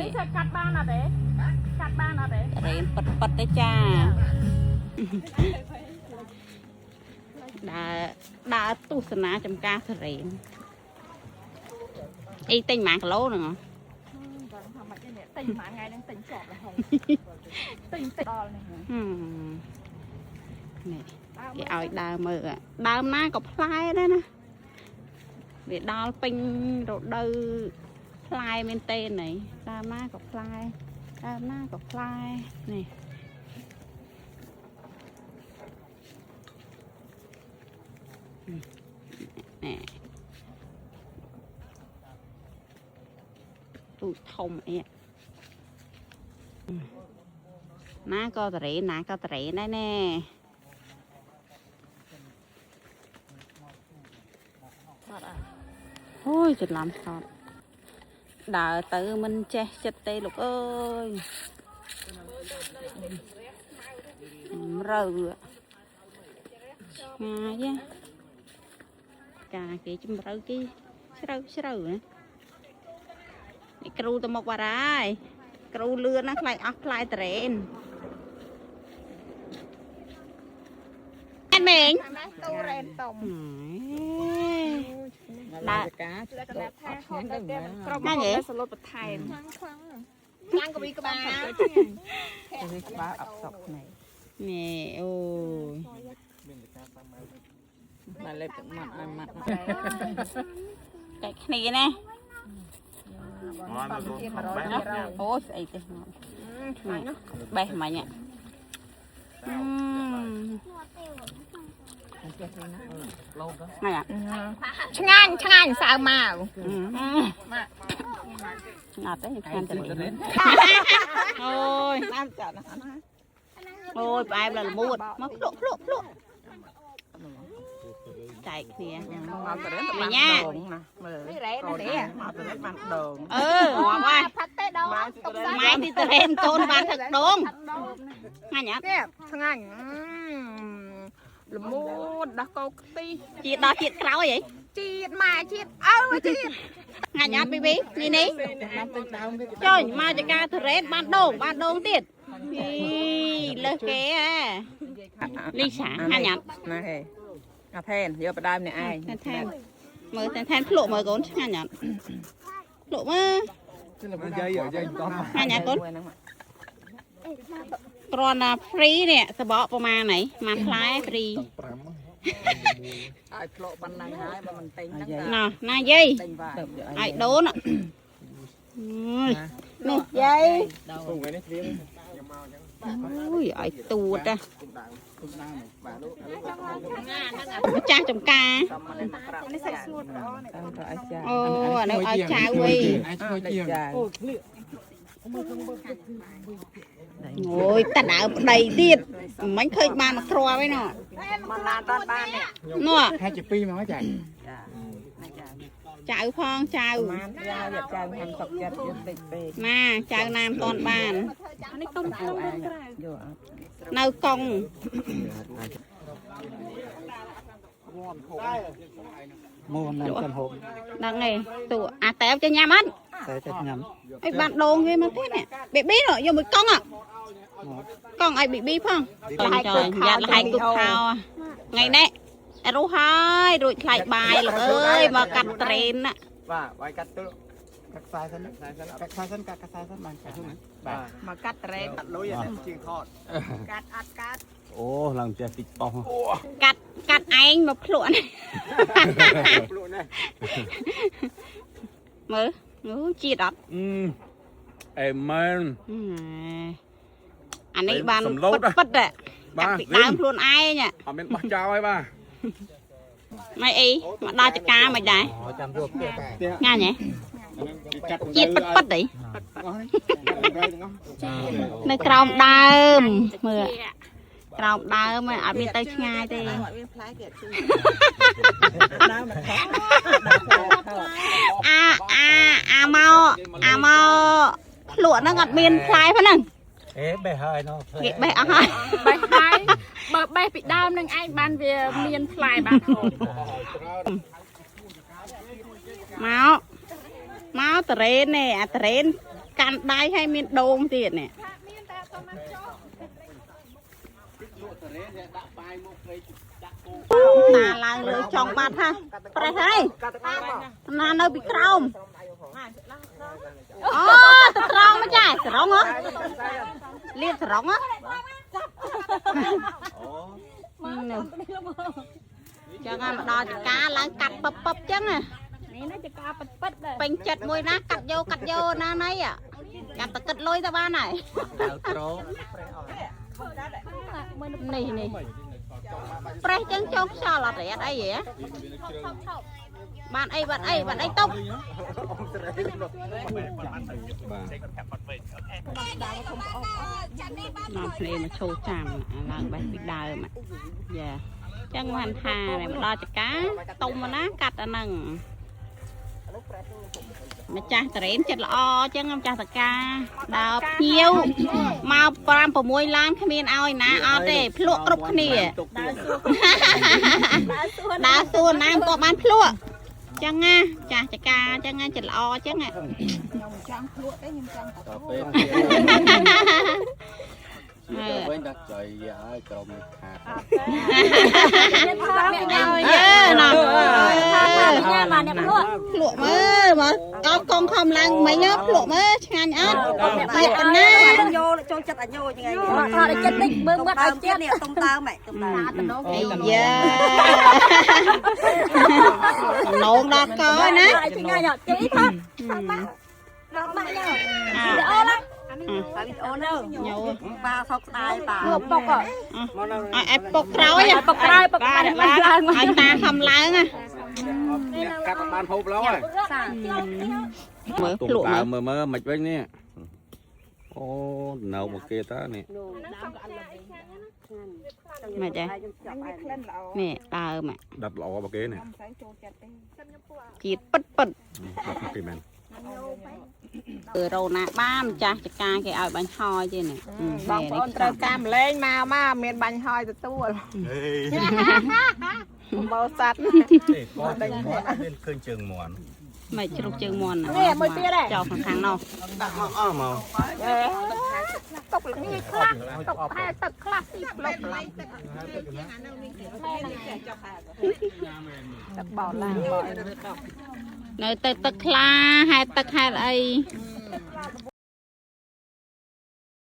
នេះចេះកាត់បានអត់ទេកាត់បានអត់ទេ រ៉េនប៉ិតប៉ិតទេចាដើរដើរទស្សនាចំការសរេនអីទិញប៉ុន្មានគីឡូហ្នឹងហ៎ ដឹងថាម៉េចទេនេះទិញប្រហែលថ្ងៃហ្នឹងទិញជាប់រហូតទិញទិញដល់នេះ ហឹមនេះគេឲ្យដើរមើលដើមណាក៏ផ្លែដែរណាវាដល់ពេញរដូវផ្លែមែនទេណីដើមណាក៏ផ្លែដើមណាក៏ផ្លែនេះនេះទូចធំអីណាក៏តរេណាក៏តរេដែរណែអូយច្រឡំសតដើរទៅមិនចេះចិត្តទេលោកអើយរើឆ្ងាយណាការគេជំរៅគេជ្រៅជ្រៅណានេះគ្រូទៅមកបារហើយគ្រូលឿនណាស់ខ្លាចអស់ផ្លែតរ៉េនអែនមេង ទូរ៉េនតុំ ដើរ ការ លក្ខណៈថាហូបទៅទៀតក្រុម ណាហ៎ សលុតបន្ថែម ខ្លាំងក៏វីក្បាល នេះក្បាលអត់សក់ភ្នែក នេះអូយ មកលេបទឹកមាត់ឲ្យមាត់ ចែកគ្នាណា មកមកកូនខំបែបញ៉ាំ អូយស្អីទេមកបេះមិញអឺហ្នឹងអា ឆ្ងាញ់ឆ្ងាញ់សៅម៉ាវ អត់ទេខ្ញុំទៅអូយ តាមចាត់ណា អូយផ្អែមដល់ល្មួតមកភ្លក់ភ្លក់ភ្លក់ចែកគ្នា មកទៅរៀនបានដងណាមើល នេះរ៉េននេះ មកទៅរៀនបានដង អឺងាប់ហើយ ផាត់ទេដងទុកសា ម៉ែទីតរេនកូនបានទឹកដងងាញ់អត់ នេះឆ្ងាញ់ល្មួតដោះកោខ្ទិះ ជាតិដល់ជាតិក្រោយហី ជាតិម៉ែជាតិអើជាតិ ងាញ់អត់ប៊ីប៊ីនេះនេះចុញមកចការតរេនបានដងបានដងទៀតអីលើសគេហ៎លីសាងាញ់អត់ ណាហេអាថេនយកបដើមអ្នកឯង ថែនថែនមើលថែនថែនភ្លក់មើលកូនឆ្ងាញ់អត់ភ្លក់មើល យាយយាយតោះ ឆ្ងាញ់អត់កូនគ្រាន់តែ free នេះសបកប្រមាណហីប្រមាណផ្លែ free ឲ្យភ្លក់ប៉ុណ្ណឹងហើយបើមិនទិញហ្នឹង ណោះណាយាយ ទិញវា ឲ្យដូននេះយាយ ពងនេះព្រាម អូយឲ្យទួតណាម្ចាស់ចំការ នេះសាច់ស្ងួតល្អនេះ ទៅឲ្យចា អូអានោះឲ្យចៅវិញ អាចឈ្ងុយជាង ចា អូយតដើមប្តីទៀតមិនឃើញបានមកគ្រាប់ឯណោះ មកឡានតបាននេះ នោះ ហាច់ជា2មកចា ចៅផងចៅ បានយ៉ាយកចៅហាំសុកចិត្តយកតិចពេក ណាចៅណាមតន់បាន នេះទុំក្នុងឬក្រៅ យកអត់ នៅកង់ មកណាំកាន់ហូប ដឹងឯងទូអាតែវចេះញ៉ាំអត់ តែតែញ៉ាំ អីបានដងគេមកទេនេះបេប៊ីនោះយកមួយកង់កង់ឲ្យបេប៊ីផងចอยយ៉ាត់លហើយគុកខោថ្ងៃនេះរុះហើយរួចថ្លៃបាយលោកអើយមកកាត់ត្រេនណា បាទវាយកាត់ទៅកាត់ខ្សែសិនកាត់ខ្សែសិនកាត់ខ្សែសិនបានកាត់បាទ មកកាត់ត្រេន កាត់លុយអានេះជាងថត កាត់អត់កាត់ អូឡើងចេះតិចប៉ោះ កាត់កាត់ឯងមកភ្លក់នេះ ភ្លក់នេះ មើលអូជាតិអត់ អឺអេមែន អានេះបាន សំឡូត ពិតពិតកា បាទ ត់ពីដើមខ្លួនឯង អត់មានបោះចោលហើយបាទ មិនអីមកដល់ចកាមិនដែរ ចាំយកផ្ទះ ងាញ់ហ៎ កាត់ ជាតិពិតពិតអី អស់នេះទាំងអស់ នៅក្រោមដើមមើលក្រោមដើមអត់មានទៅឆ្ងាយទេ អត់មានផ្លែគេជូរដើមមកថត អាអាអាមកអាមកភ្លក់ហ្នឹងអត់មានផ្លែផងហ្នឹង អេបេះហើយណោះ គេបេះអស់ហើយ បេះហើយបើបេះពីដើមនឹងឯងបានវាមានផ្លែបានហូប មកមកតរ៉េននេះអាតរ៉េន កាន់ដៃហើយមានដូងទៀតនេះតាឡើងលើចង់បាត់ហាប្រេះហើយណានៅពីក្រោមអូទៅត្រង់មកចាស្រងហ៎លៀបស្រងហ៎អូចឹងមកដល់ចកាឡើងកាត់ពឹបចឹងណា នេះណាចកាពិតពិតដែរ ពេញចិត្តមួយណាកាត់យកកាត់យកណាណៃចាំតែគិតលុយទៅបានហើយ ត្រ នេះនេះប្រេះចឹងចូលខ្យល់អត់រត់អីហ៎បានអីបានអីបានអីតុកនាំគ្នាមកឈោចាំឡើងបេះពីដើមយ៉ាចឹងបានថាមកដល់ចកាតុំណាកាត់អាហ្នឹងម្ចាស់តរ៉េនចិត្តល្អចឹងម្ចាស់តកាដល់ភ្ញៀវមក5 6ឡានគ្មានឲ្យណាអត់ទេភ្លក់គ្រប់គ្នាដើរសួរណាមិនក៏បានភ្លក់ចឹងណាចាស់ចកាចឹងណាចិត្តល្អចឹងណា ខ្ញុំចង់ភ្លក់ទេខ្ញុំចង់តែ ដល់ពេលវិញដល់ចៃហើយក្រុមនេះខាត យេណា ញ៉ាំមកអ្នកភ្លក់ ភ្លក់មើលមកកោកងខំឡើងមិញភ្លក់មើលឆ្ងាញ់អត់ទៀតប៉ុណ្ណា ញោចូលចិត្តអាញោថ្ងៃនេះ ថតឲ្យចិត្តតិចមើលមាត់ឲ្យចិត្ត នេះទុំដើមហ៎ទុំដើម អីយ៉ាតំណងដល់កណា ឲ្យឆ្ងាញ់អត់ជិះថតថតមកមកមកញ៉ាំវីដេអូឡើង ហើយវីដេអូនៅ ញោ ប៉ាសោកស្ដាយប៉ា លក់ពុក ឲ្យអែពុកក្រោយ ពុកក្រោយពុកបានឡើង ឲ្យតាខំឡើងណា កាត់បានហូបឡើយ មើលភ្លក់មើល មើលមើលមិនវិញនេះអូនៅមកគេតើនេះ មិនទេនេះដើម ដាត់ល្អមកគេនេះ ជាតិពិតពិត គេមែន គឺរោណាបានម្ចាស់ចកាគេឲ្យបាញ់ហយទេនេះ បងប្អូនត្រូវការម្លែងមកមកមានបាញ់ហើយទទួលបោសัตว์ ទេគាត់មានឃើញជើងមន់ មិនជ្រុកជើងមន់ នេះមួយទៀតដែរ ចោលខាងនោះ ដាក់មកអស់មក ຕົកល្ងាចខ្លះຕົកផែទឹកខ្លះទីផ្លុកទឹកបោឡើងបោ នៅទៅទឹកខ្លាហែទឹកហែអី